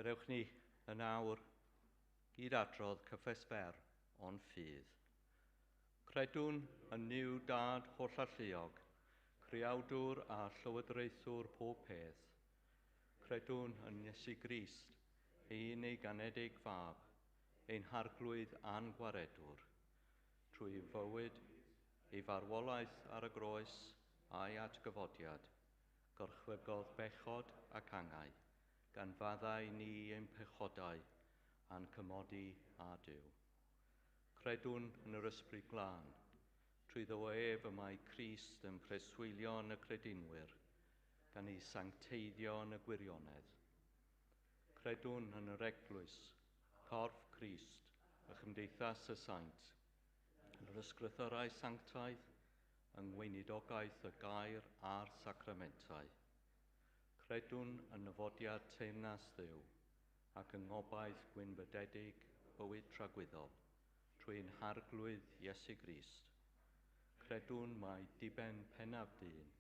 Gadewch ni yn awr gyd-adrodd cyffes fer o'n ffydd. Credwn yn Nuw Dad Hollalluog, Creawdwr a Llywodraethwr pob peth. Credwn yn Iesu Grist, ei unig anedig Fab, ein Harglwydd a'n Gwaredwr, trwy fywyd, ei farwolaeth ar y groes a'i atgyfodiad, gorchfygodd bechod ac angau, gan faddau ni ein pechodau a'n cymodi â Duw. Credwn yn yr Ysbryd Glân, trwyddo ef y mae Crist yn preswylio yn y credinwyr, gan ei sancteiddio yn y gwirionedd. Credwn yn yr Eglwys, corff Crist, a chymdeithas y saint, yn yr ysgrythyrau sanctaidd, yng ngweinidogaeth y gair a'r sacramentau. Credwn yn nyfodiad teyrnas Dduw ac yng ngobaith gwynfydedig bywyd tragwyddol, trwy ein Harglwydd Iesu Grist. Credwn mai diben pennaf dyn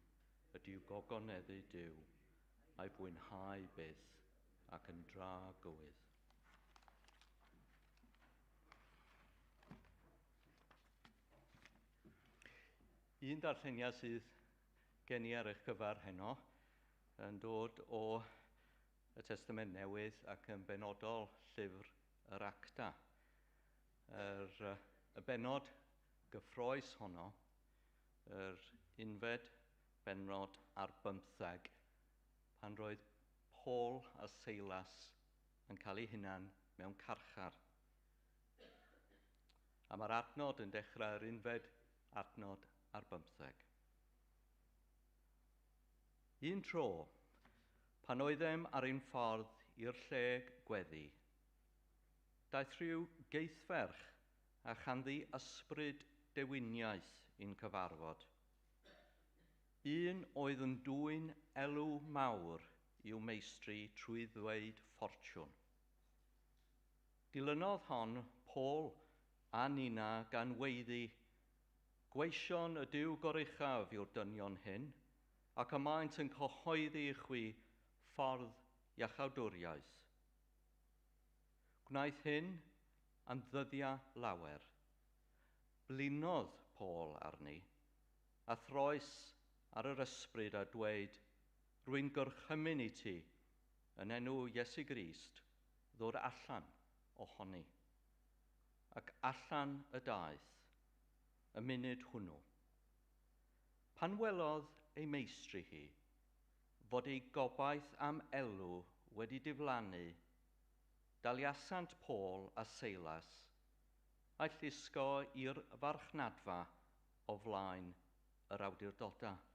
ydyw gogoneddu Duw a'i fwynhau byth ac yn dra gywydd. Un darlleniad sydd gen i ar eich cyfer heno yn dod o y Testament Newydd ac yn benodol llyfr yr Acta. Y bennod gyffrous honno, yr unfed bennod ar bymtheg, pan roedd Paul a Silas yn cael eu hunan mewn carchar. A mae'r adnod yn dechrau yr unfed adnod ar bymtheg. Un tro, pan oeddem ar ein ffordd i'r lle gweddi, daeth rhyw geithferch a chanddi ysbryd dewiniaeth i'n cyfarfod. Un oedd yn dwyn elw mawr i'w meistri trwy ddweud ffortiwn. Dilynodd hon Paul a Nina gan weiddi, Gweision y Duw goruchaf yw'r dynion hyn, ac y maent yn cyhoeddi i chwi ffordd iachawdwriaeth. Gwnaeth hyn am ddyddiau lawer. Blinodd Paul arni, a throes ar yr ysbryd a dweud, Rwy'n gorchymyn i ti, yn enw Iesu Grist, ddod allan ohoni. Ac allan y daeth, y munud hwnnw. Pan welodd ei meistri hi, fod ei gobaith am elw wedi diflannu, daliasant Paul a Silas, a'i llusgo i'r farchnadfa o flaen yr awdurdodau.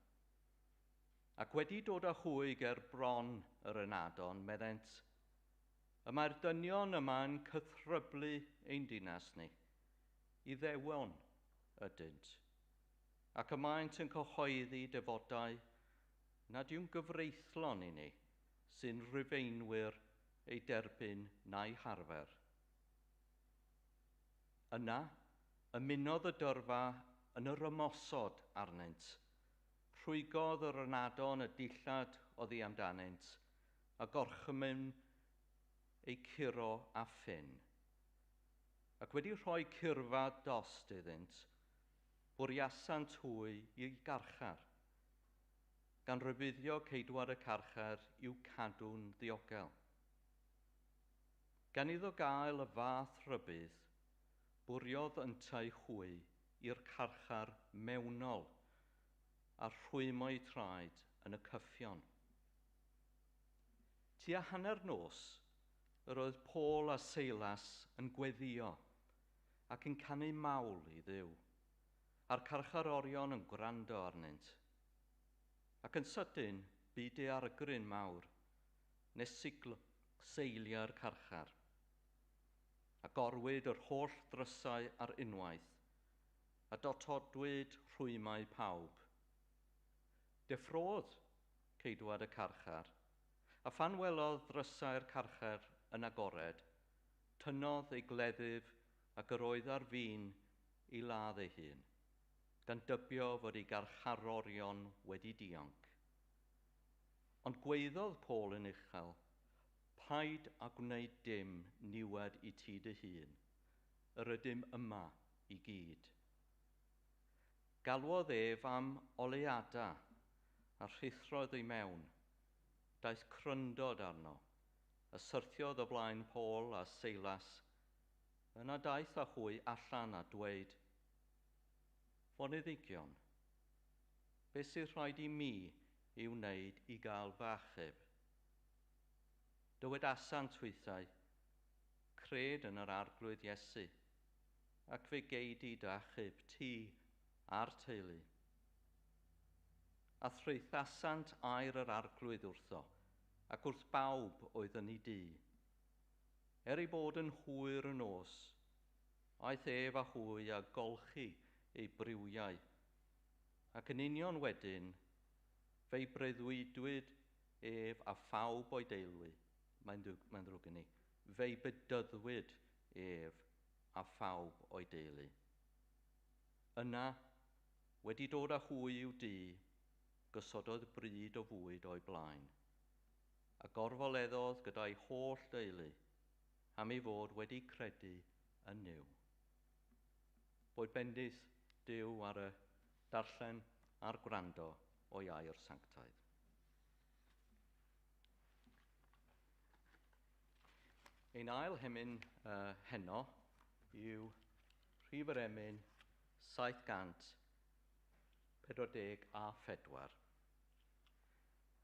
Ac wedi dod â hwy ger bron yr ynadon, meddent, y mae'r dynion yma'n cythryblu ein dinas ni, Iddewon ydynt, ac y maent yn cyhoeddi defodau nad yw'n gyfreithlon i ni, sy'n Rufeinwyr ei derbyn na'i harfer. Yna, ymunodd y dyrfa yn yr ymosod arnynt. Rhwygodd yr ynadon y dillad oddi amdanynt, a gorchymyn eu curo a ffyn. Ac wedi rhoi curfa dost iddynt, bwriasant hwy i garchar, gan rybuddio ceidwad y carchar i'w cadw'n ddiogel. Gan iddo gael y fath rhybudd, bwriodd yntau hwy i'r carchar mewnol a rhwymo'i traed yn y cyffion. Tua hanner nos, yr oedd Paul a Silas yn gweddio ac yn canu mawl i Dduw, a'r carcharorion yn gwrando arnynt. Ac yn sydyn, bu daeargryn mawr, nes siglo seiliau'r carchar. Agorwyd yr holl ddrysau ar unwaith, a dotodwyd rhwymau pawb. Deffrodd ceidwad y carchar, a phan welodd ddrysau'r carchar yn agored, tynnodd ei gleddyf ac yr oedd ar fin i ladd ei hun, gan dybio fod ei garcharorion wedi dianc. Ond gweiddodd Paul yn uchel, Paid â gwneud dim niwed i ti dy hun. Yr ydym yma i gyd. Galwodd ef am oleuadau a rhuthrodd i mewn. Daeth cryndod arno, a syrthiodd o flaen Paul a Seilas. Yna daeth â hwy allan a dweud, Foneddigion, beth sydd rhaid i mi ei wneud i gael fy achub? Dywedasant hwythau, Cred yn yr Arglwydd Iesu, ac fe gei di dy achub, ti a'r teulu. A thraethasant air yr Arglwydd wrtho, ac wrth bawb oedd yn ei dŷ. Er ei bod yn hwyr y nos, aeth ef â hwy a golchi eu briwiau, ac yn union wedyn, fe'i breuddwydwyd ef a phawb o'i deulu, mae'n ddrwg gen i, fe'i bedyddwyd ef a phawb o'i deulu. Yna, wedi dod â hwy i'w dŷ, gosododd bryd o fwyd o'i blaen, a gorfoleddodd gyda'i holl deulu am ei fod wedi credu yn Nuw. Boed bendith Duw ar y darllen a'r gwrando o'i air sanctaidd. Ein ail hemyn heno yw rhif yr emyn 744.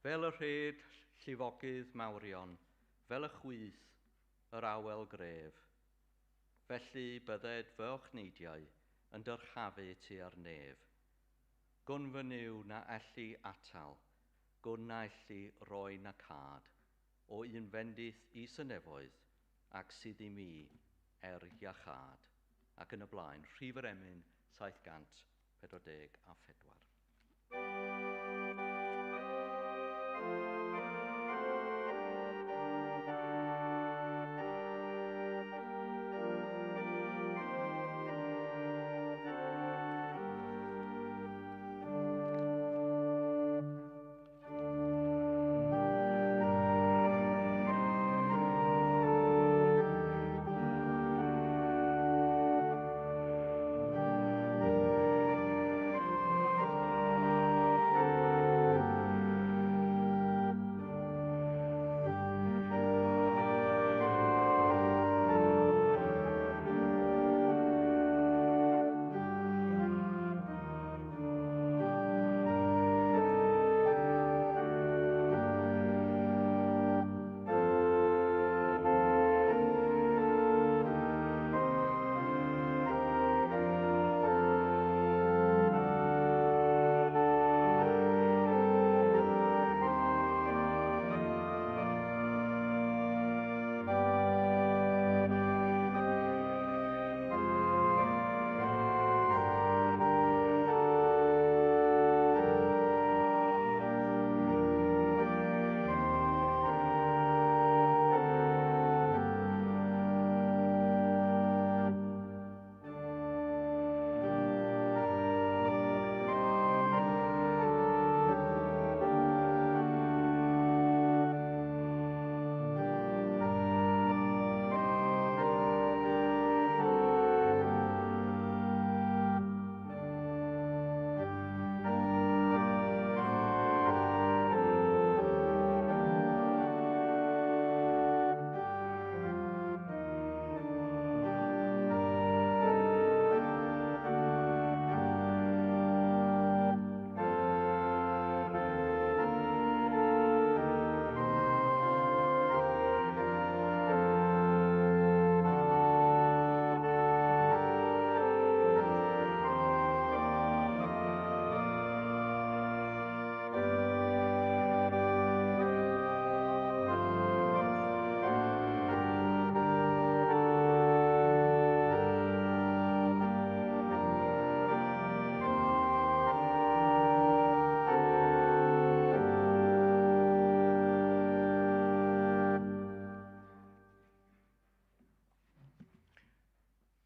Fel y rhed llifogydd mawrion, fel y chwyth yr awel gref, felly bydded fy ochneidiau yn dyrchafu tua'r nef. Gwn fy Nuw na elli atal, gwn na elli roi na cad, o un fendith is y nefoedd, ac sydd i mi er iachâd. Ac yn y blaen, rhif yr emyn 744.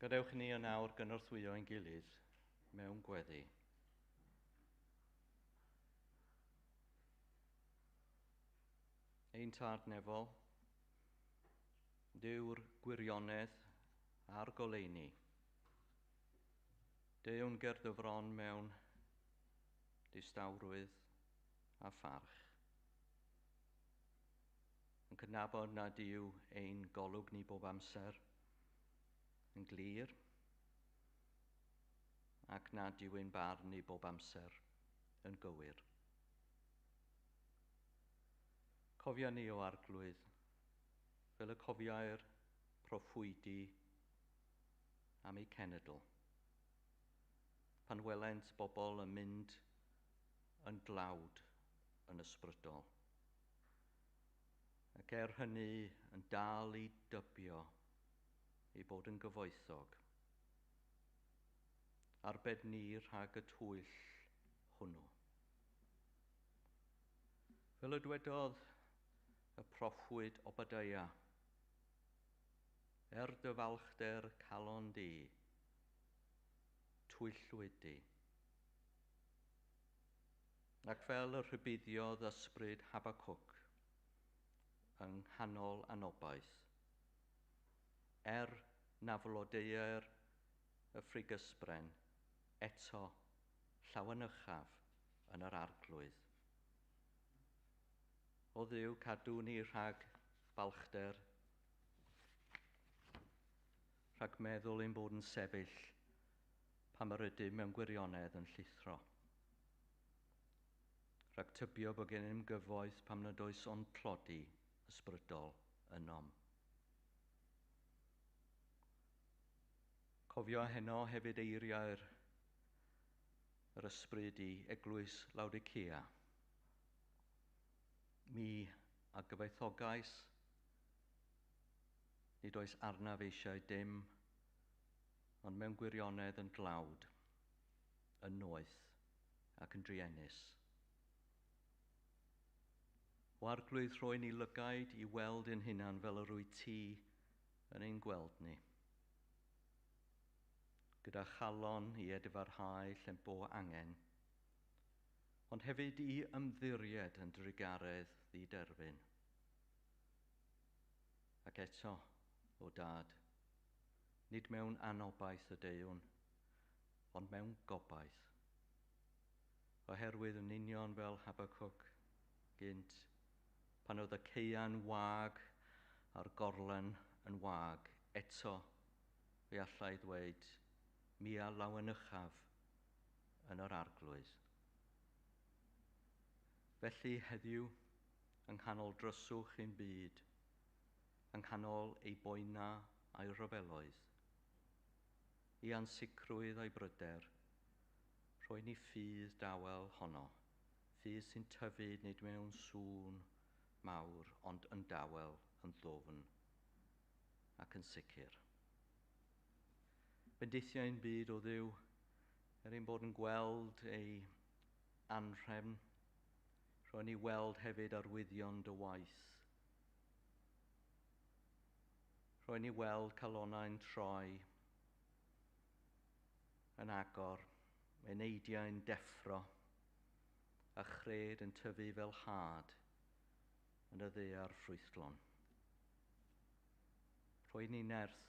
Gadewch i ni yn awr gynorthwyo ein gilydd mewn gweddi. Ein Tad nefol, Dyw'r gwirionedd a'r goleuni. Deuwn ger dy fron mewn distawrwydd a pharch. Yn cydnabod nad yw ein golwg ni bob amser yn glir ac nad yw ein barn ni bob amser yn gywir. Cofia ni o Arglwydd, fel y cofiai'r proffwydi am eu cenedl. Pan welent bobl yn mynd yn dlawd yn ysbrydol. Ac er hynny yn dal i dybio ei bod yn gyfoethog. Arbed ni rhag y twyll hwnnw. Fel y dwedodd y proffwyd Obadeia, er dy falchder calon di, twyllwyd di. Ac fel y rhybuddiodd ysbryd Habacuc yng nghanol anobaith, er na flodeuer y ffrigysbren, eto llawenychaf yn yr Arglwydd. O Dduw, cadw ni rhag balchder, rhag meddwl ein bod yn sefyll pam yr ydym mewn gwirionedd yn llithro. Rhag tybio bod gennym gyfoeth pam nad oes ond tlodi ysbrydol ynom. Cofio heno hefyd eiriau'r yr ysbryd i eglwys Laodicea. Mi a gyfoethogais, nid oes arnaf eisiau dim, ond mewn gwirionedd yn dlawd, yn noeth ac yn druenus. O Arglwydd, rhoi ni lygaid i weld ein hunan fel yr wyt ti yn ein gweld ni. Gyda chalon i edifarhau lle bo angen, ond hefyd i ymddiried yn drugaredd ddiderfyn. Ac eto, o Dad, nid mewn anobaith y deuwn, ond mewn gobaith. Oherwydd yn union fel Habacuc gynt, pan oedd y caeau'n wag a'r gorlen yn wag, eto fe allai ddweud, mi a lawenychaf yn yr Arglwydd. Felly heddiw, yng nghanol dryswch ein byd, yng nghanol ei boena a'i ryfeloedd, i ansicrwydd a'i bryder, rhoi ni ffydd dawel honno, ffydd sy'n tyfu nid mewn sŵn mawr, ond yn dawel, yn ddwfn ac yn sicr. Bendithia ein byd o Dduw, er ein bod yn gweld ei anrhefn, rhoi ni weld hefyd arwyddion dy waith. Rhoi ni weld calonnau'n troi, yn agor, eneidiau'n deffro, a chred yn tyfu fel had yn y ddaear ffrwythlon. Rhoi ni nerth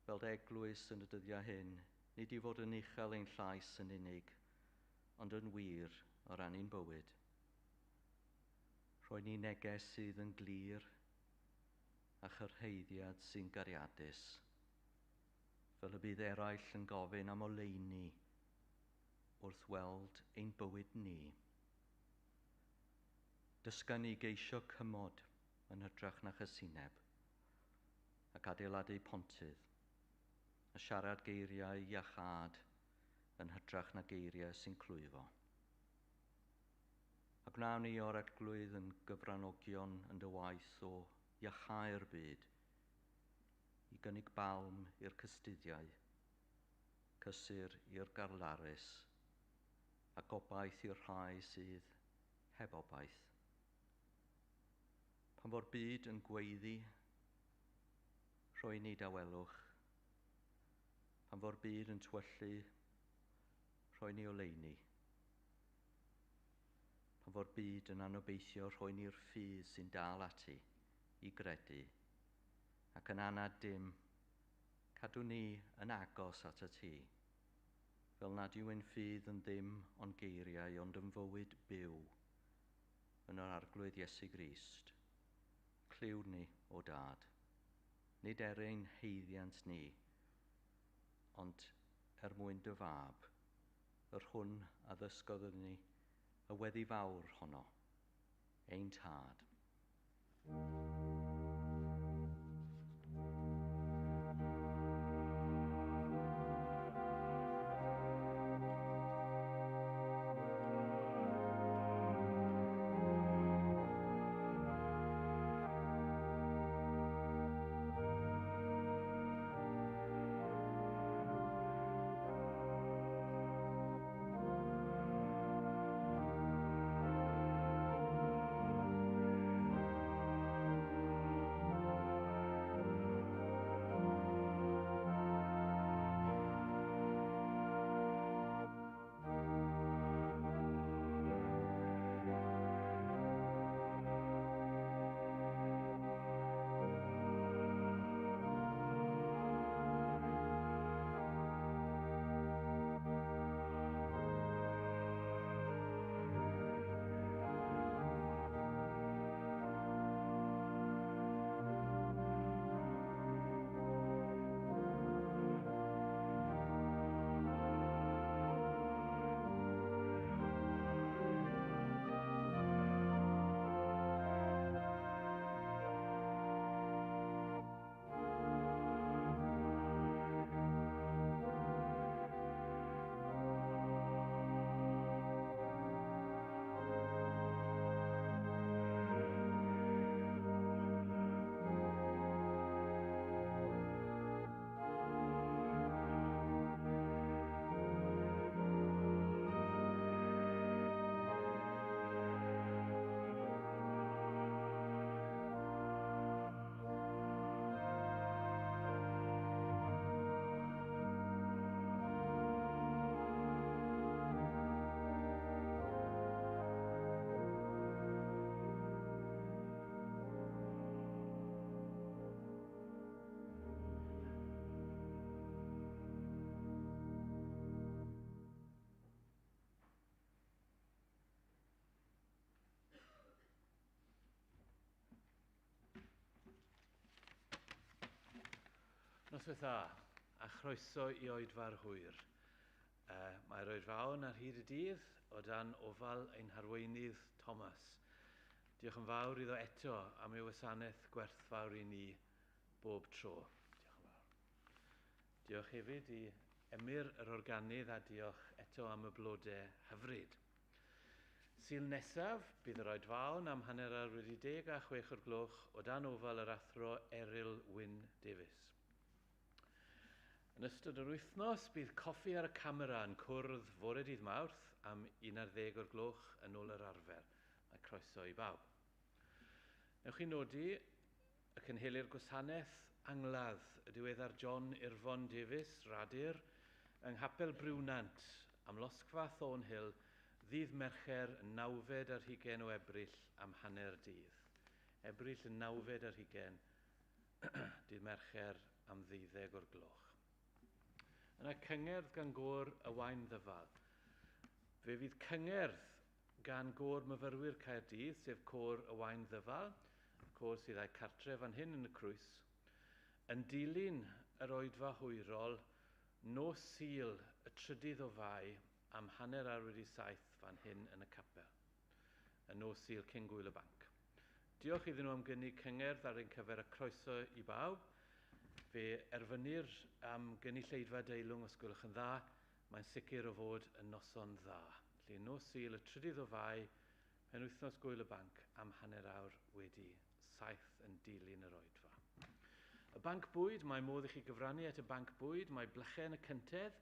fel dy eglwys yn y dyddiau hyn, nid i fod yn uchel ein llais yn unig, ond yn wir o ran ein bywyd. Rhoi ni neges sydd yn glir a chyrhaeddiad sy'n gariadus, fel y bydd eraill yn gofyn am oleuni wrth weld ein bywyd ni. Dysga ni geisio cymod yn hytrach na chysineb, ac adeiladu pontydd, a siarad geiriau iachâd yn hytrach na geiriau sy'n clwyfo. A gwnawn ni o'r Arglwydd yn gyfranogion yn dy waith o iachau'r byd, i gynnig balm i'r cystuddiau, cysur i'r garlarus, a gobaith i'r rhai sydd heb obaith. Pan fo'r byd yn gweiddi, rhoi ni dawelwch. Pan fo'r byd yn twyllu, rhoi ni oleuni. Pan fo'r byd yn anobeithio, rhoi ni'r ffydd sy'n dal ati. i gredu, ac yn anad dim, cadw ni yn agos at y ti, fel nad yw ein ffydd yn ddim ond geiriau ond yn fywyd byw yn yr Arglwydd Iesu Grist. Clyw ni, o Dad, nid er ein haeddiant ni, ond er mwyn dy fab, yr hwn a ddysgodd ni y weddi fawr honno, ein Tad. Noswaith dda, a chroeso i oedfa'r hwyr. Mae'r oedfaon ar hyd y dydd o dan ofal ein harweinydd Thomas. Diolch yn fawr iddo eto am ei wasanaeth gwerthfawr i ni bob tro. Diolch yn fawr. Diolch hefyd i Emyr yr organydd a diolch eto am y blodau hyfryd. Sul nesaf, bydd yr oedfaon am 10:30 a 6:00 o dan ofal yr athro Eryl Wyn Davies. Yn ystod yr wythnos, bydd Coffi ar y Camera yn cwrdd fore dydd Mawrth am 11:00 yn ôl yr arfer. Mae croeso i bawb. Newch chi nodi y cynhelir gwasanaeth angladd y diweddar John Irfon Davies, Radur, yng Nghapel Briwnant am Losgfa Thornhill ddydd Mercher 29 o Ebrill am 12:30. Ebrill 29, dydd Mercher am 12:00. Yna cyngerdd gan gôr y Waun Ddyfal. Fe fydd cyngerdd gan gôr myfyrwyr Caerdydd, sef côr y Waun Ddyfal, côr sydd â'i cartref fan hyn yn y Crwys, yn dilyn yr oedfa hwyrol nos Sul y 3 o Fai am 7:30 fan hyn yn y capel, y nos Sul cyn Gŵyl y Banc. Diolch iddyn nhw am gynnig cyngerdd ar ein cyfer y croeso i bawb. Fe erfynir am gynulleidfa deilwng os gwelwch yn dda, mae'n sicr o fod yn noson dda. Felly nos Sul y 3 o Fai, penwythnos Gŵyl y Banc am 7:30 yn dilyn yr oedfa. Y banc bwyd, mae modd i chi gyfrannu at y banc bwyd, mae blychau yn y cyntedd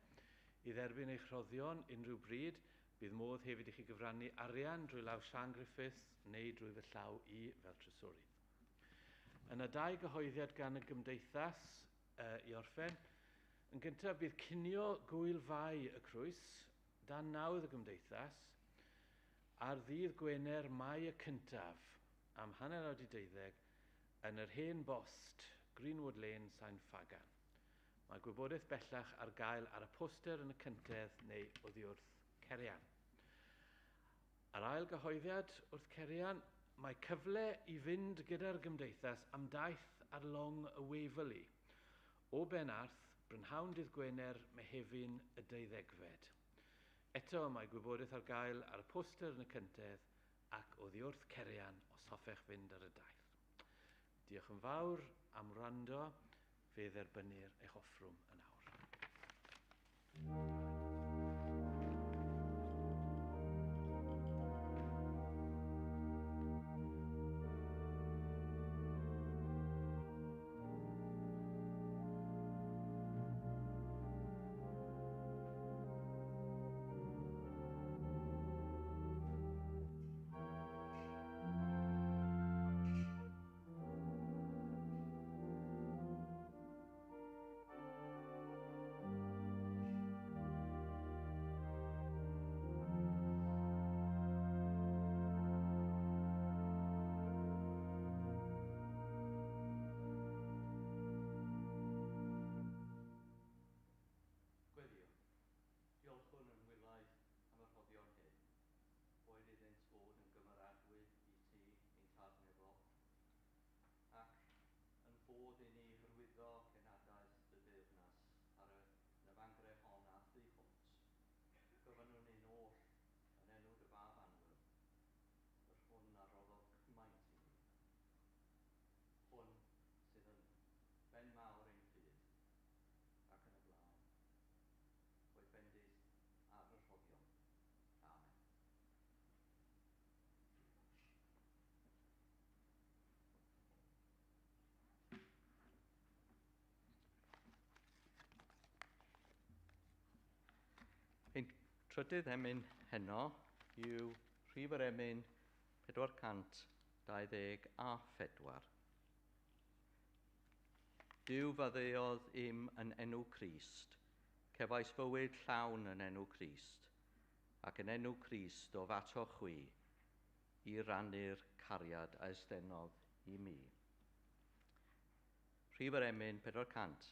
i dderbyn eich rhoddion unrhyw bryd. Bydd modd hefyd i chi gyfrannu arian drwy law Sian Griffiths neu drwy fy llaw i fel trysorydd. Yna dau gyhoeddiad gan y gymdeithas i orffen. Yn gyntaf, bydd cinio Gŵyl Fai y Crwys dan nawdd y gymdeithas ar ddydd Gwener Mai y cyntaf am 12:30 Yn yr hen bost, Greenwood Lane, Sain Ffagan. Mae gwybodaeth bellach ar gael ar y poster yn y cyntedd neu oddi wrth Cerian. Ar ail gyhoeddiad wrth Cerian, mae cyfle i fynd gyda'r gymdeithas am daith ar long y Waverley o Benarth, Brynhawn dydd Gwener, Mehefin y 12fed. Eto mae gwybodaeth ar gael ar y poster yn y cyntedd ac oddi wrth Cerian os hoffech fynd ar y daith. Diolch yn fawr am wrando, fe dderbynnir eich offrwm yn awr. Gweddio, diolchwn yn wylaidd am y rhoddion hyn, boed iddynt fod yn gymeradwy i ti, ein Tad nefol, ac yn fodd i ni hyrwyddo cenadaeth dy deyrnas ar y fangre hon a thu hwnt. Gofynnwn ni'n oll yn enw dy fab annwyl, yr hwn a roddodd cymaint i ni. Hwn sydd yn ben mawr ein ffydd ac yn y blaen. Boed bendith ar y rhoddion. Amen. Ein trydydd emyn heno yw rhif yr emyn 424. Duw faddeuodd im yn enw Crist, cefais fywyd llawn yn enw Crist, ac yn enw Crist o fato chwi, i rannu'r cariad a estenodd i mi. Rhif yr emyn 424.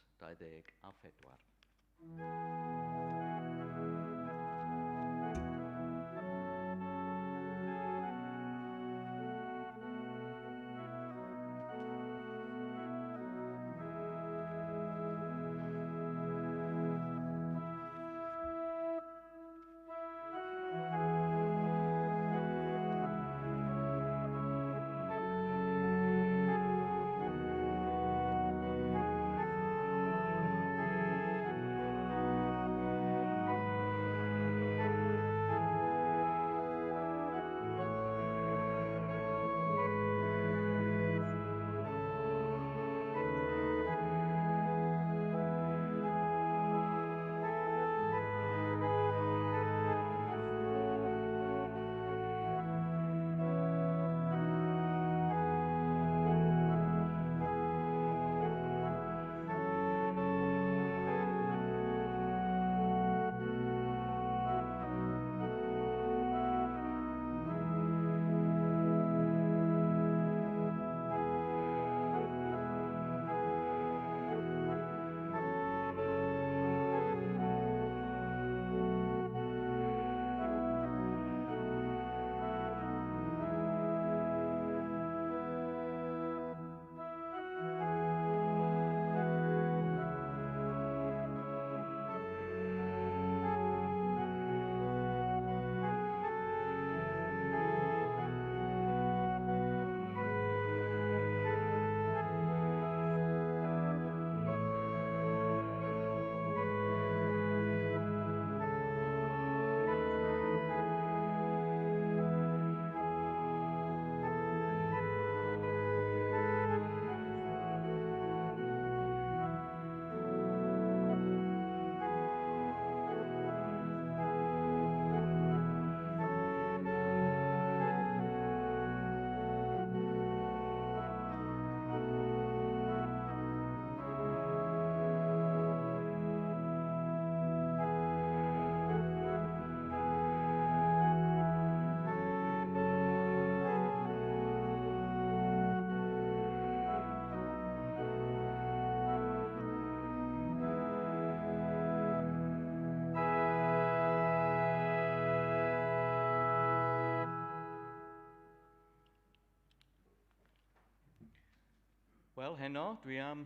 Wel, heno dwi am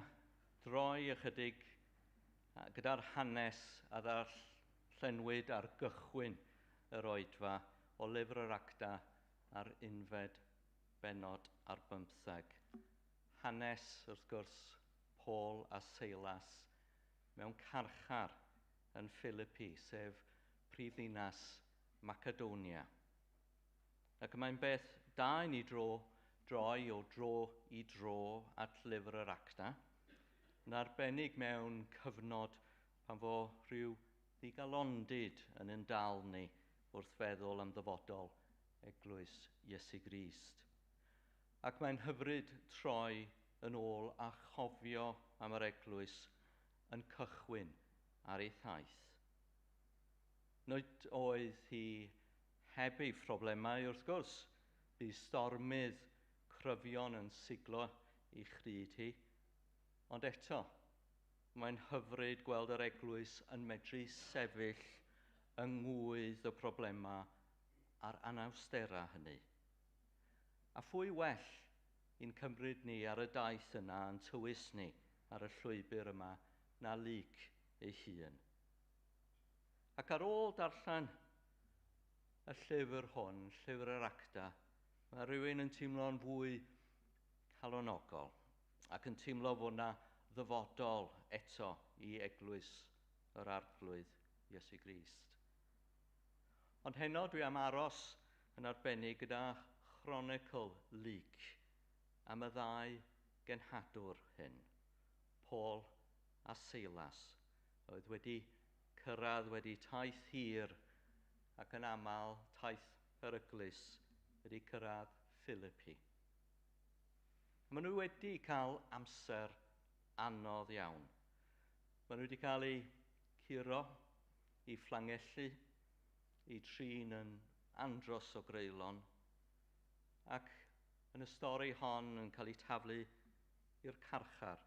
droi ychydig gyda'r hanes a ddarllenwyd ar gychwyn yr oedfa o lyfr yr Acta a'r unfed bennod ar bymtheg. Hanes, wrth gwrs, Paul a Silas mewn carchar yn Philippi, sef prifddinas Macedonia. Ac mae'n beth da i ni droi o dro i dro at lyfr yr Acta, yn arbennig mewn cyfnod pan fo rhyw ddigalondid yn ein dal ni wrth feddwl am ddyfodol eglwys Iesu Grist. Ac mae'n hyfryd troi yn ôl a chofio am yr eglwys yn cychwyn ar ei thaith. Nid oedd hi heb ei phroblemau wrth gwrs. Bu stormydd cryfion yn siglo ei chryd hi. Ond eto, mae'n hyfryd gweld yr eglwys yn medru sefyll yng ngwydd y problemau a'r anawsterau hynny. A phwy well i'n cymryd ni ar y daith yna yn tywys ni ar y llwybr yma na Luc ei hun. Ac ar ôl darllen y llyfr hwn, llyfr yr Acta, mae rhywun yn teimlo'n fwy calonogol ac yn teimlo fod yna ddyfodol eto i eglwys yr Arglwydd Iesu Grist. Ond heno dwi am aros yn arbennig gyda chronicl Luc am y ddau genhadwr hyn, Paul a Silas, oedd wedi cyrraedd wedi taith hir ac yn aml taith peryglus wedi cyrraedd Philippi. Maen nhw wedi cael amser anodd iawn. Maen nhw wedi cael eu curo, eu fflangellu, eu trin yn andros o greulon, ac yn y stori hon yn cael eu taflu i'r carchar.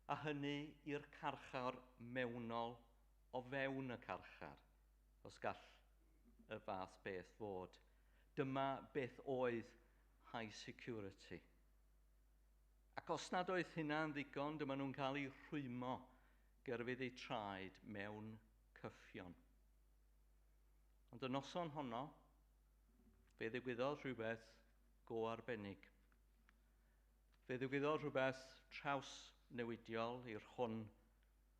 A hynny i'r carchar mewnol o fewn y carchar, os gall y fath beth fod. Dyma beth oedd high security. Ac os nad oedd hynna'n ddigon, dyma nhw'n cael eu rhwymo gerfydd eu traed mewn cyffion. Ond y noson honno, fe ddigwyddodd rhywbeth go arbennig. Fe ddigwyddodd rhywbeth trawsnewidiol i'r hwn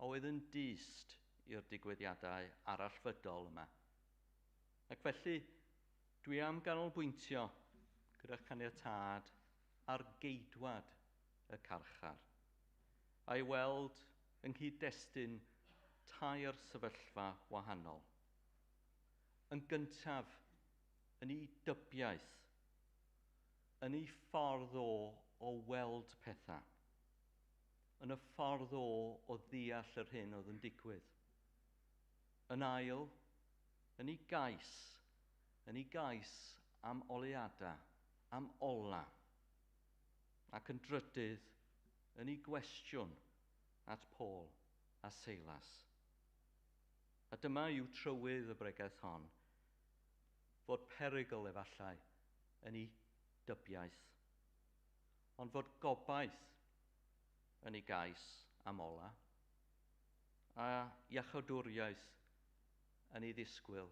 oedd yn dyst i'r digwyddiadau arallfydol yma. Ac felly, dwi am ganolbwyntio gyda'ch caniatâd ar geidwad y carchar, a'i weld yng nghyd-destun tair sefyllfa wahanol. Yn gyntaf, yn ei dybiaeth, yn ei ffordd o weld pethau, yn y ffordd o ddeall yr hyn oedd yn digwydd. Yn ail, yn ei gais am oleuadau, am ola, ac yn drydydd, yn ei gwestiwn at Paul a Silas. A dyma yw trywydd y bregeth hon, fod perygl efallai yn ei dybiaeth, ond fod gobaith yn ei gais am ola, a iachawdwriaeth yn ei ddisgwyl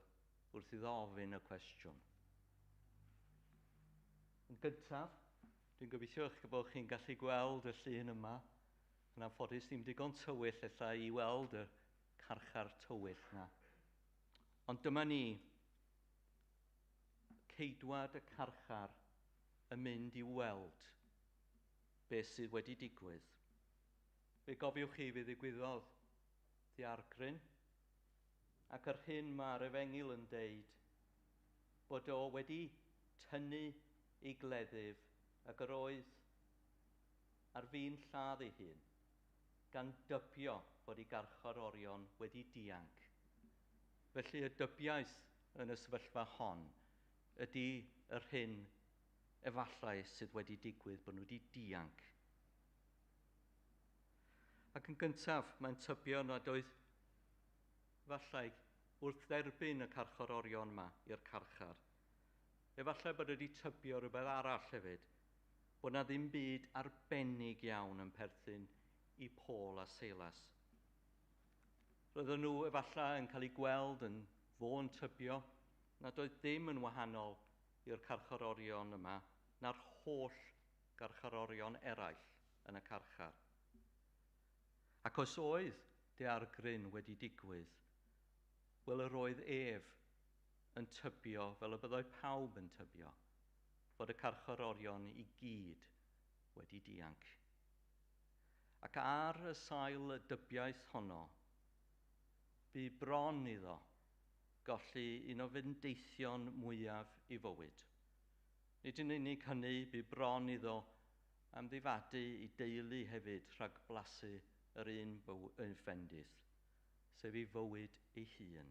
wrth iddo ofyn y cwestiwn. Yn gyntaf, dwi'n gobeithio eich bod chi'n gallu gweld y llun yma. Yn anffodus, ddim digon tywyll ella i weld y carchar tywyll na. Ond dyma ni, ceidwad y carchar yn mynd i weld beth sydd wedi digwydd. Fe gofiwch chi fe ddigwyddodd ddiargryn, ac yr hyn mae'r efengyl yn deud bod o wedi tynnu ei gleddyf ac yr oedd ar fin lladd ei hun, gan dybio fod ei garcharorion wedi dianc. Felly y dybiaeth yn y sefyllfa hon ydy yr hyn efallai sydd wedi digwydd, bod nhw wedi dianc. Ac yn gyntaf, mae'n tybio nad oedd efallai wrth dderbyn y carcharorion yma i'r carchar. Efallai bod wedi tybio rhywbeth arall hefyd, Bod na ddim byd arbennig iawn yn perthyn i Paul a Silas. Roedden nhw efallai yn cael eu gweld yn fôn tybio nad oedd dim yn wahanol i'r carcharorion yma na'r holl garcharorion eraill yn y carchar. Ac os oedd daeargryn wedi digwydd, wel yr oedd ef yn tybio fel y byddai pawb yn tybio, fod y carcharorion i gyd wedi dianc. Ac ar y sail y dybiaeth honno, bu bron iddo golli un o fendeithion mwyaf ei fywyd. Nid yn unig hynny, bu bron iddo amddifadu ei deulu hefyd rhag blasu yr un fendith, sef ei fywyd ei hun.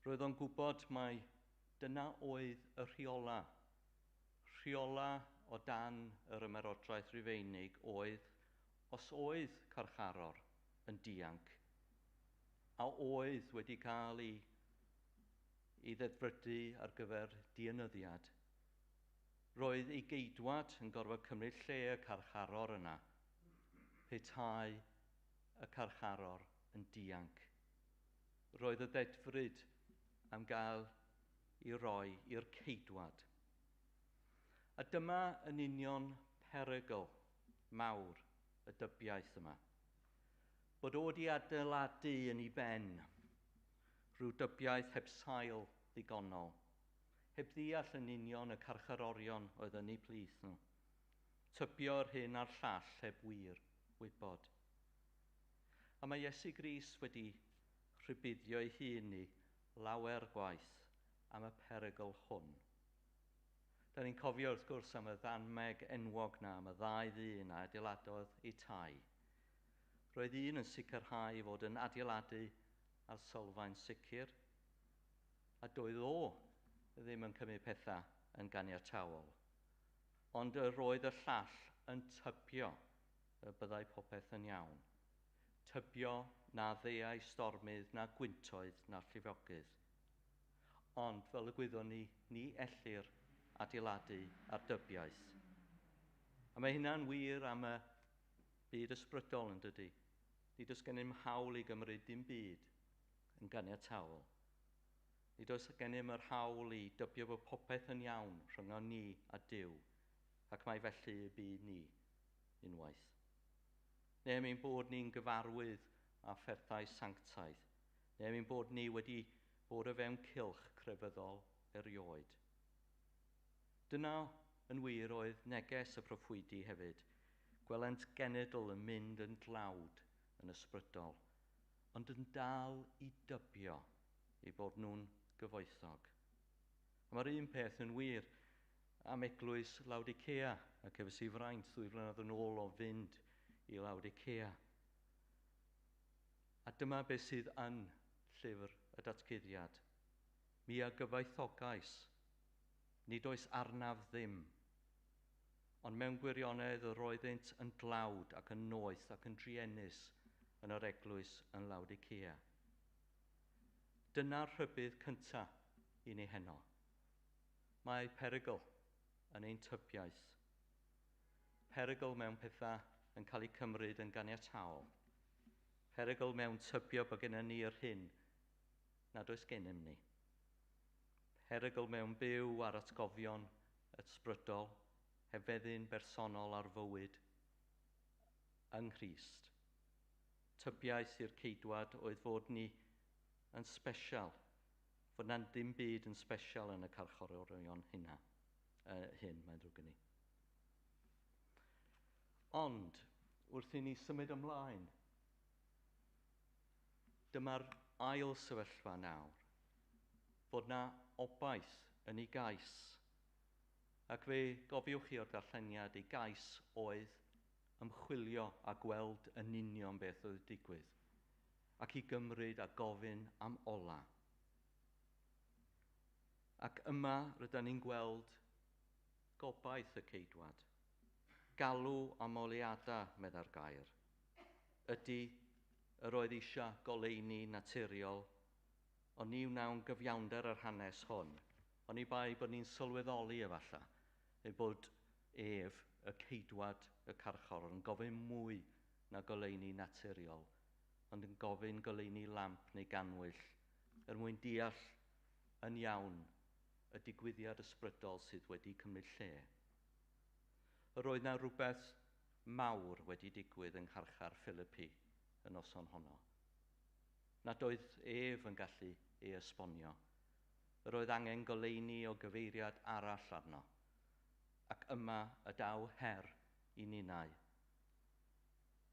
Roedd o'n gwybod mai dyna oedd y rheola. Rheola o dan yr ymerodraeth Rufeinig oedd, os oedd carcharor yn dianc, a oedd wedi cael ei ddedfrydu ar gyfer dienyddiad, roedd ei geidwad yn gorfod cymryd lle y carcharor yna, petai y carcharor yn dianc. Roedd y ddedfryd am gael ei roi i'r ceidwad. A dyma yn union perygl mawr y dybiaeth yma. Bod o wedi adeiladu yn ei ben rhyw dybiaeth heb sail ddigonol, heb ddeall yn union y carcharorion oedd yn eu plith nhw. Tybio'r hyn a'r llall heb wir wybod. A mae Iesu Grist wedi rhybuddio ei hun ni lawer gwaith am y perygl hwn. Da ni'n cofio wrth gwrs am y ddanmeg enwog na, am y ddau ddyn a adeiladodd eu tai. Roedd un yn sicrhau fod yn adeiladu ar sylfaen sicr, a doedd o ddim yn cymryd pethau yn ganiataol. Ond yr oedd y llall yn tybio y byddai popeth yn iawn. Tybio na ddeuai stormydd, na gwyntoedd, na llifogydd. Ond, fel y gwyddwn ni, ni ellir adeiladu ar dybiaeth. A mae hynna'n wir am y byd ysbrydol yn dydy. Nid oes gennym hawl i gymryd dim byd yn ganiataol. Nid oes gennym yr hawl i dybio bod popeth yn iawn rhwng ni a Duw, ac mae felly y byd ni unwaith. Neu am ein bod ni'n gyfarwydd â phethau sanctaidd, neu am ein bod ni wedi bod o fewn cylch crefyddol erioed. Dyna yn wir oedd neges y proffwydi hefyd. Gwelent genedl yn mynd yn dlawd yn ysbrydol, ond yn dal i dybio eu bod nhw'n gyfoethog. A mae'r un peth yn wir am eglwys Laodicea, a cefais i fraint 2 flynedd yn ôl o fynd i Laodicea. A dyma beth sydd yn llyfr y datguddiad. Mi a gyfoethogais, nid oes arnaf ddim, ond mewn gwirionedd yr oeddynt yn dlawd ac yn noeth ac yn druenus yn yr eglwys yn Laodicea. Dyna'r rhybudd cyntaf i ni heno. Mae perygl yn ein tybiaeth. Perygl mewn pethau yn cael eu cymryd yn ganiataol. Perygl mewn tybio bod gennym ni yr hyn nad oes gennym ni. Perygl mewn byw ar atgofion ysbrydol, heb feddu'n bersonol ar fywyd yng Nghrist. Tybiaeth i'r ceidwad oedd fod ni yn sbesial, fod na'n dim byd yn sbesial yn y carcharorion hynna, hyn, mae'n ddrwg gen i. Ond, wrth i ni symud ymlaen, dyma'r ail sefyllfa nawr, fod na obaith yn ei gais. Ac fe gofiwch chi o'r darlleniad, ei gais oedd ymchwilio a gweld yn union beth oedd digwydd, ac i gymryd a gofyn am ola. Ac yma rydyn ni'n gweld gobaith y ceidwad. Galw am oleadau, meddai'r gair. Ydy yr oedd eisiau goleuni naturiol, ond ni wnawn gyfiawnder yr hanes hwn. Ond i bai bod ni'n sylweddoli efallai, ei bod ef, y ceidwad y carchor, yn gofyn mwy na goleuni naturiol, ond yn gofyn goleuni lamp neu ganwyll, er mwyn deall yn iawn y digwyddiad ysbrydol sydd wedi cymryd lle. Yr oedd na rhywbeth mawr wedi digwydd yng ngharchar Philippi y noson honno. Nad oedd ef yn gallu ei esbonio. Yr oedd angen goleuni o gyfeiriad arall arno. Ac yma y daw her i ninnau.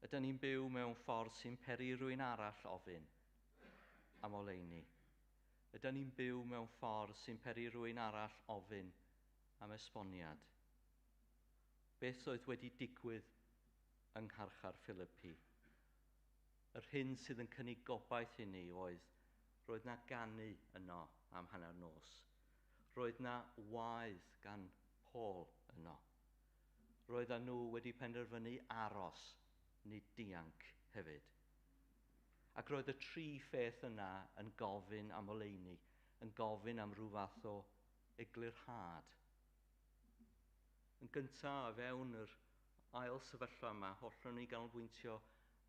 Ydyn ni'n byw mewn ffordd sy'n peri rhywun arall ofyn am oleuni? Ydyn ni'n byw mewn ffordd sy'n peri rhywun arall ofyn am esboniad? Beth oedd wedi digwydd yng ngharchar Philippi? Yr hyn sydd yn cynnig gobaith i ni oedd, roedd na ganu yno am hanner nos. Roedd na waedd gan Paul yno. Roedd nhw wedi penderfynu aros, nid dianc hefyd. Ac roedd y tri pheth yna yn gofyn am oleuni, yn gofyn am rhyw fath o eglurhad. Yn gyntaf, o fewn yr ail sefyllfa yma, hollwn ni ganolbwyntio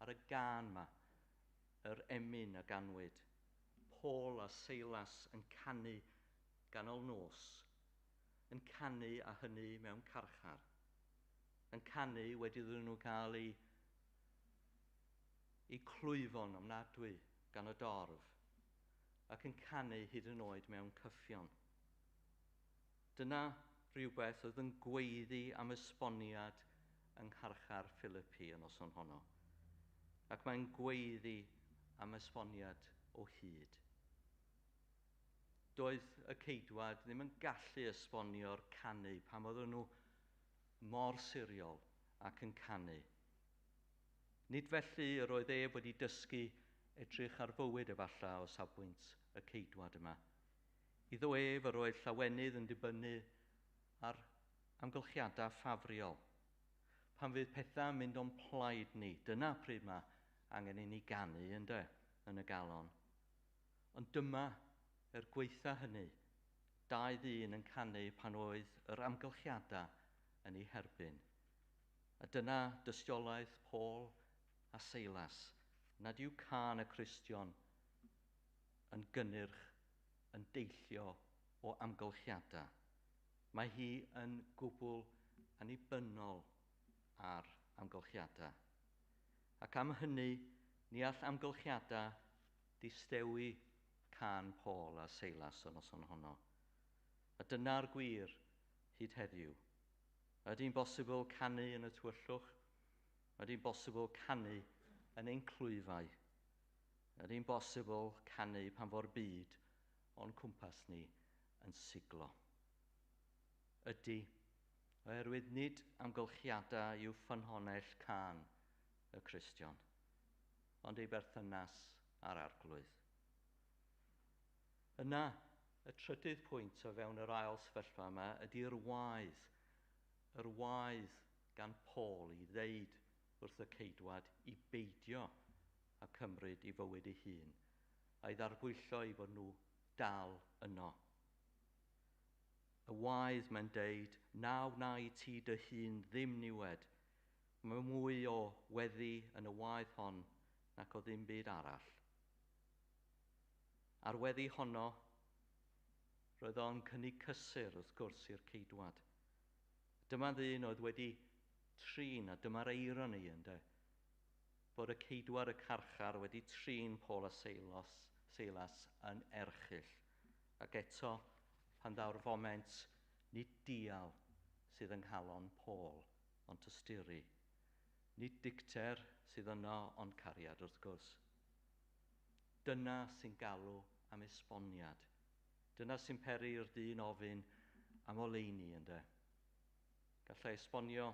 ar y gân yma, yr emyn a ganwyd. Paul a Silas yn canu ganol nos, yn canu a hynny mewn carchar, yn canu wedi iddyn nhw cael eu clwyfo'n ofnadwy gan y dorf, ac yn canu hyd yn oed mewn cyffion. Dyna rhywbeth oedd yn gweiddi am esboniad yng ngharchar Philippi y noson honno. Ac mae'n gweiddi am esboniad o hyd. Doedd y ceidwad ddim yn gallu esbonio'r canu pam oedden nhw mor siriol ac yn canu. Nid felly yr oedd ef wedi dysgu edrych ar fywyd efallai o safbwynt y ceidwad yma. Iddo ef yr oedd llawenydd yn dibynnu ar amgylchiadau ffafriol. Pan fydd pethau'n mynd o'n plaid ni, dyna pryd mae angen i ni ganu ynde, yn y galon. Ond dyma, er gwaetha hynny, dau ddyn yn canu pan oedd yr amgylchiadau yn eu herbyn. A dyna dystiolaeth Paul a Silas, nad yw cân y Cristion yn gynnyrch yn deillio o amgylchiadau. Mae hi yn gwbl annibynnol ar amgylchiadau. Ac am hynny, ni all amgylchiadau distewi cân Paul a Silas y noson honno. A dyna'r gwir hyd heddiw. Ydy'n bosibl canu yn y tywyllwch? Ydy'n bosibl canu yn ein clwyfau? Ydy'n bosibl canu pan fo'r byd o'n cwmpas ni yn siglo? Ydy, oherwydd nid amgylchiadau yw ffynhonnell cân y Cristion, ond ei berthynas â'r Arglwydd. Yna, y trydydd pwynt o fewn yr ail sefyllfa yma ydy'r waedd. Yr waedd gan Paul i ddeud wrth y ceidwad i beidio a cymryd i fywyd ei hun, a'i ddarbwyllo i fod nhw dal yno. Y waedd mae'n deud, na wna i ti dy hun ddim niwed. Mae mwy o weddi yn y waedd hon nac o ddim byd arall. A'r weddi honno, roedd o'n cynnig cysur wrth gwrs i'r ceidwad. Dyma ddyn oedd wedi trin, a dyma'r eironi ynde, bod y ceidwad y carchar wedi trin Paul a Silas yn erchyll. Ac eto, pan ddaw'r foment, nid dial sydd yng nghalon Paul, ond tosturi. Nid dicter sydd yno, ond cariad wrth gwrs. Dyna sy'n galw am esboniad. Dyna sy'n peri i'r dyn ofyn am oleuni ynde. Gallai esbonio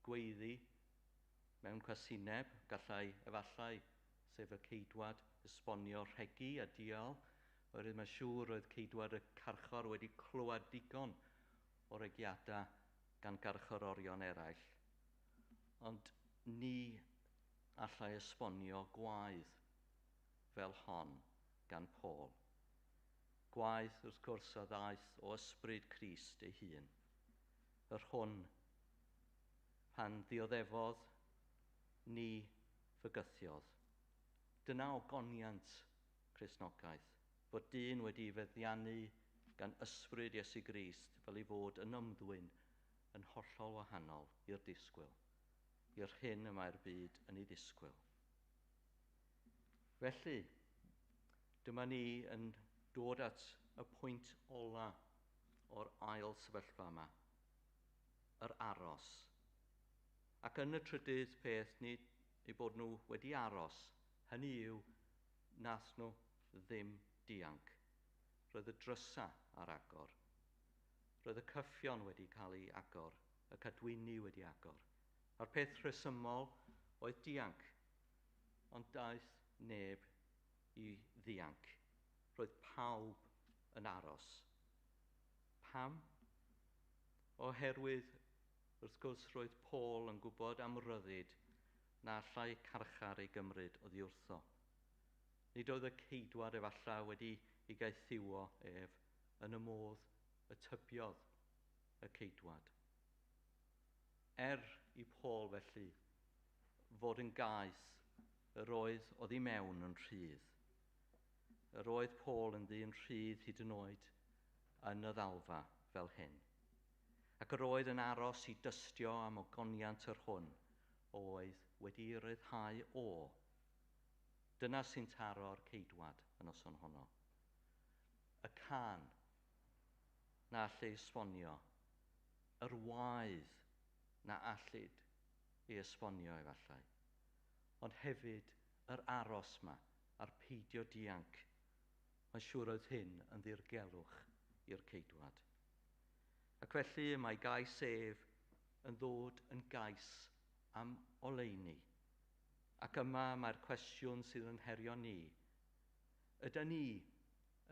gweiddi mewn casineb, gallai efallai, sef y ceidwad, esbonio rhegi a dial, oherwydd mae'n siŵr oedd ceidwad y carchar wedi clywed digon o regiadau gan garcharorion eraill. Ond ni allai esbonio gwaedd fel hon gan Paul. Gwaedd, wrth gwrs, a ddaeth o ysbryd Crist ei hun, yr hwn Pan ddioddefodd, ni fygythiodd. Dyna ogoniant Cristnogaeth, fod dyn wedi feddiannu gan ysbryd Iesu Grist fel ei fod yn ymddwyn yn hollol wahanol i'r disgwyl, i'r hyn y mae'r byd yn ei ddisgwyl. Felly, dyma ni yn dod at y pwynt ola o'r ail sefyllfa yma, yr aros. Ac yn y trydydd peth, nid eu bod nhw wedi aros, hynny yw, nath nhw ddim dianc. Roedd y drysa ar agor. Roedd y cyffion wedi cael ei agor, y cadwyni wedi agor. A'r peth rhesymol oedd dianc, ond daeth neb i ddianc. Roedd pawb yn aros. Pam? Oherwydd, wrth gwrs, roedd Paul yn gwybod am ryddid na allai carchar ei gymryd oddi wrtho. Nid oedd y ceidwad efallai wedi ei gaethiwo ef yn y modd y tybiodd y ceidwad. Er i Paul felly fod yn gaeth, yr oedd oddi mewn yn rhydd. Yr oedd Paul yn ddyn rhydd hyd yn oed yn y ddalfa fel hyn. Ac yr oedd yn aros i dystio am ogoniant yr hwn oedd wedi ei ryddhau o. Dyna sy'n taro'r ceidwad y noson honno. Y cân na all ei esbonio, yr waedd na allid ei esbonio efallai. Ond hefyd yr aros ma a'r peidio dianc. Mae'n siŵr oedd hyn yn ddirgelwch i'r ceidwad. Ac felly mae gais ef yn ddod yn gais am oleuni. Ac yma mae'r cwestiwn sydd yn herio ni. Ydy ni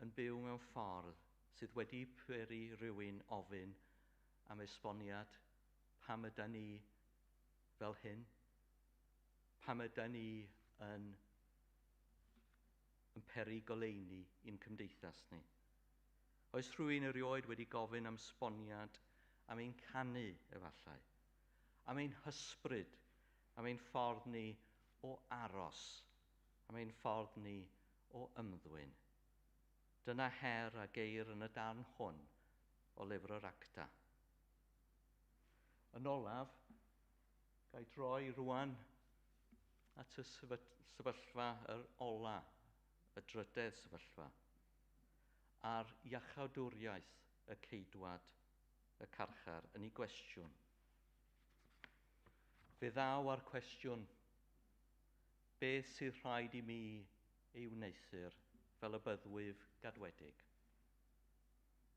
yn byw mewn ffordd sydd wedi peri rhywun ofyn am esboniad pam ydy ni fel hyn? Pam ydy ni yn peri goleuni i'n cymdeithas ni? Oes rhywun erioed wedi gofyn am esboniad am ein canu efallai, am ein hysbryd, am ein ffordd ni o aros, am ein ffordd ni o ymddwyn? Dyna her a geir yn y darn hwn o lyfr yr Acta. Yn olaf, ga i droi rwan at y sefyllfa yr ola, y drydedd sefyllfa, a'r iachawdwriaeth y ceidwad y carchar yn ei gwestiwn. Fe ddaw ar cwestiwn, beth sydd rhaid i mi ei wneuthur fel y byddwyf gadwedig?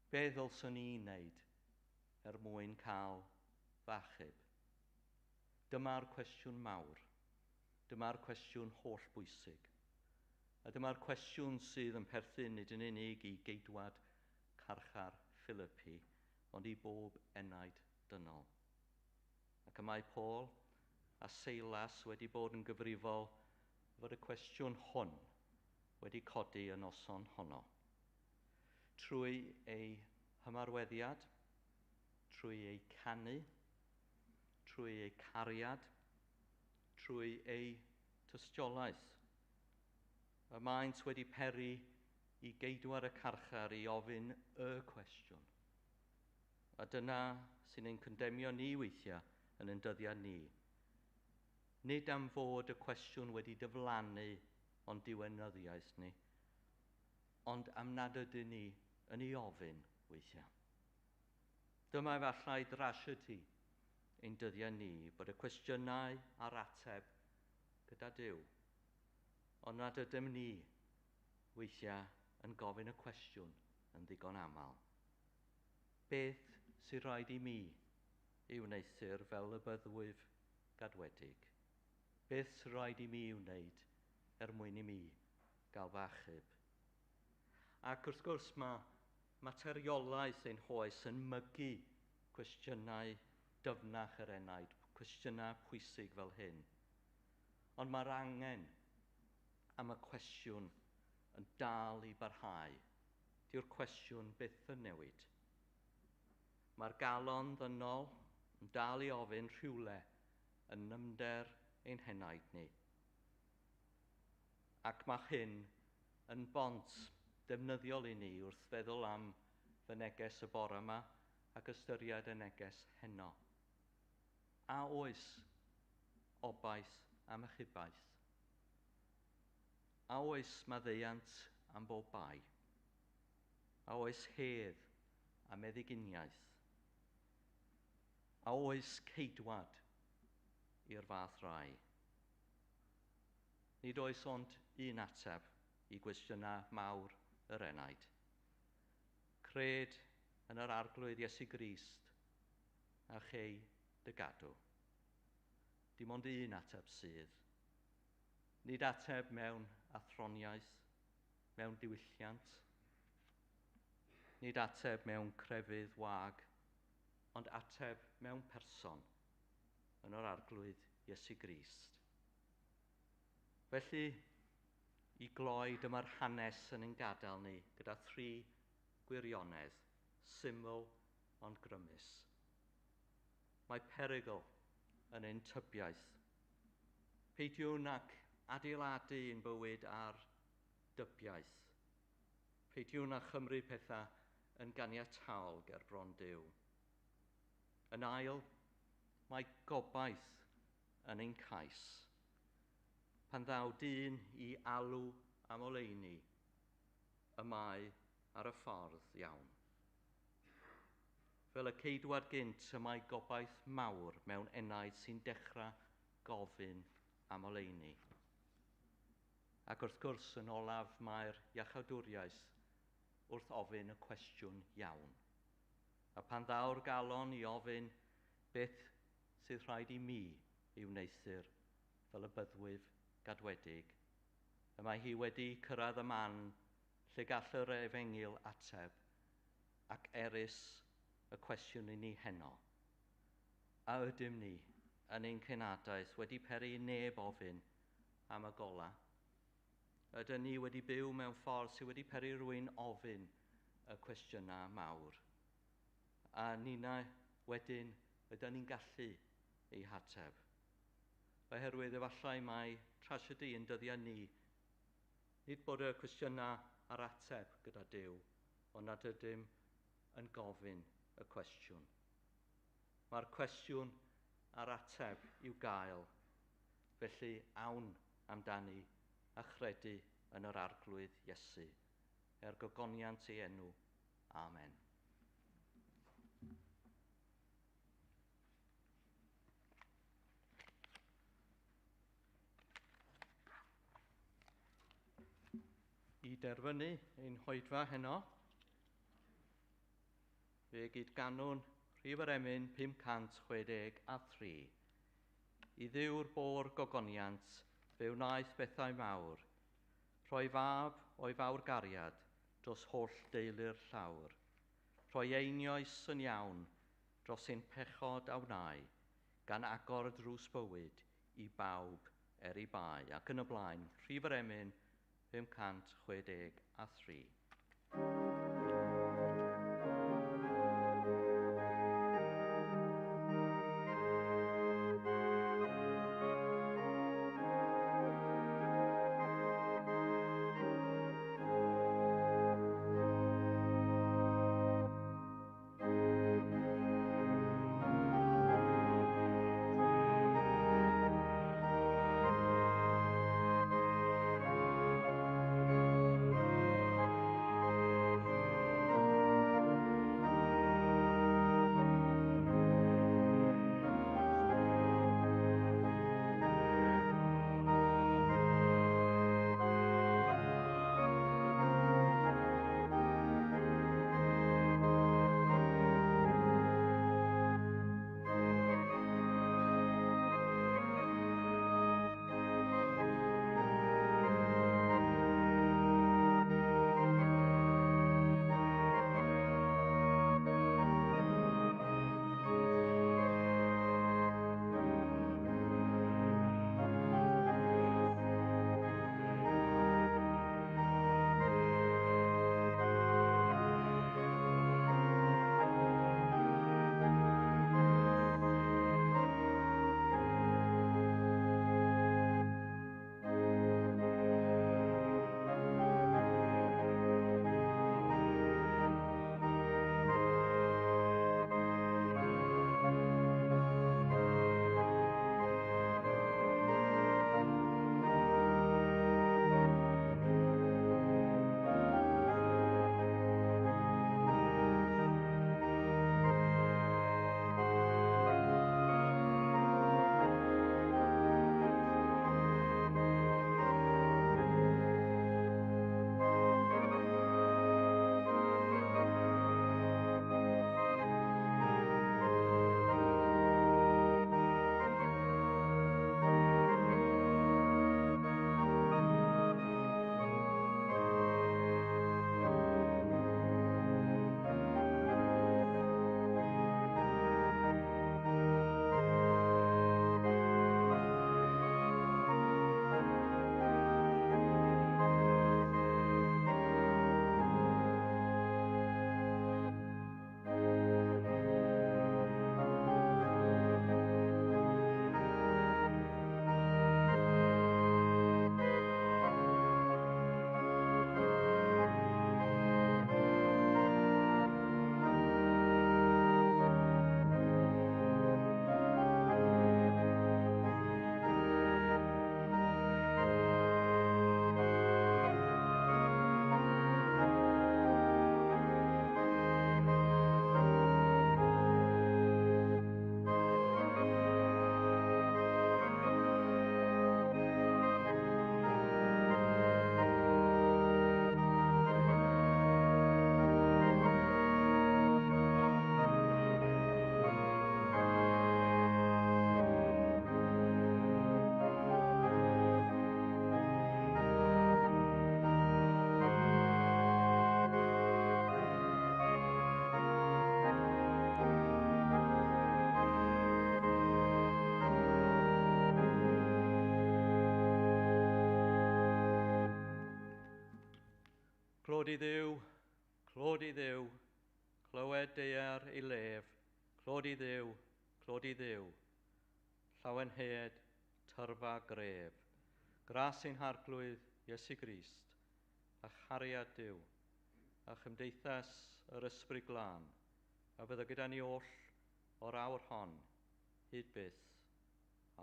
Be ddylswn i wneud er mwyn cael fy achub? Dyma'r cwestiwn mawr. Dyma'r cwestiwn holl bwysig. A dyma'r cwestiwn sydd yn perthyn nid yn unig i geidwad carchar Philippi, ond i bob enaid dynol. Ac y mae Paul a Seilas wedi bod yn gyfrifol fod y cwestiwn hwn wedi codi y noson honno. Trwy ei hymarweddiad, trwy ei canu, trwy ei cariad, trwy ei tystiolaeth. Y maent wedi peri i geidwad y carchar i ofyn y cwestiwn. A dyna sy'n ein condemio ni weithiau yn ein dyddiau ni. Nid am fod y cwestiwn wedi diflannu o'n diwinyddiaeth ni, ond am nad ydyn ni yn ei ofyn weithiau. Dyma efallai drasiedi ein dyddiau ni, bod y cwestiynau a'r ateb gyda Duw, ond nad ydym ni weithiau yn gofyn y cwestiwn yn ddigon aml. Beth sydd rhaid i mi ei wneuthur fel y byddwyf gadwedig? Beth sydd rhaid i mi ei wneud er mwyn i mi gael fy achub? Ac wrth gwrs mae materiolaeth ein hoes yn mygu cwestiynau dyfnach yr enaid, cwestiynau pwysig fel hyn. Ond mae'r angen am y cwestiwn yn dal i barhau. Dyw'r cwestiwn byth yn newid. Mae'r galon ddynol yn dal i ofyn rhywle yn nyfnder ein henaid ni. Ac mae hyn yn bont defnyddiol i ni wrth feddwl am fy neges y bore yma ac ystyried y neges heno. A oes obaith am achubaeth? A oes maddeuant am bob bai? A oes hedd a meddyginiaeth? A oes ceidwad i'r fath rai? Nid oes ond un ateb i gwestiynau mawr yr enaid. Cred yn yr Arglwydd Iesu Grist a chei dy gadw. Dim ond un ateb sydd. Nid ateb mewn athroniaeth, mewn diwylliant. Nid ateb mewn crefydd wag, ond ateb mewn person yn yr Arglwydd Iesu Grist. Felly, i gloi, dyma'r hanes yn ein gadael ni gyda thri gwirionedd, syml ond grymus. Mae perygl yn ein tybiaeth. Peidiwn ac adeiladu ein bywyd ar dybiaeth. Peidiwn â chymryd pethau yn ganiataol ger bron Duw. Yn ail, mae gobaith yn ein cais. Pan ddaw dyn i alw am oleuni, y mae ar y ffordd iawn. Fel y ceidwad gynt, y mae gobaith mawr mewn enaid sy'n dechrau gofyn am oleuni. Ac wrth gwrs, yn olaf, mae'r iachawdwriaeth wrth ofyn y cwestiwn iawn. A pan ddaw'r galon i ofyn beth sydd rhaid i mi ei wneuthur fel y byddwyf gadwedig, y mae hi wedi cyrraedd y man lle gall yr efengyl ateb ac erys y cwestiwn i ni heno. A ydym ni yn ein cenadaeth wedi peri neb ofyn am y gola? Ydyn ni wedi byw mewn ffordd sydd wedi peri rhywun ofyn y cwestiynau mawr? A nina wedyn, ydyn ni'n gallu ei hateb? Oherwydd efallai mae tragedy yn dyddiau ni, nid bod y cwestiynau a'r ateb gyda Duw, ond nad ydym yn gofyn y cwestiwn. Mae'r cwestiwn a'r ateb i'w gael, felly awn amdani a chredu yn yr Arglwydd Iesu, er gogoniant ei enw. Amen. I derfynu ein hoedfa heno, fe gyd-ganwn rhif yr emyn 563. I Dduw'r bo'r gogoniant, fe wnaeth bethau mawr, rhoi fab o'i fawr gariad dros holl deulu'r llawr, rhoi einioes yn iawn dros ein pechod a wnai, gan agor drws bywyd i bawb er ei bai. Ac yn y blaen, rhif yr emyn 563. Clod i Dduw, clod i Dduw, clywed daear ei lef, clod i Dduw, clod i Dduw. Llawenhed, tyrfa gref. Gras ein Harglwydd Iesu Grist, a chariad Duw, a chymdeithas yr Ysbryd Glân, a fydda gyda ni oll o'r awr hon, hyd byth.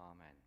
Amen.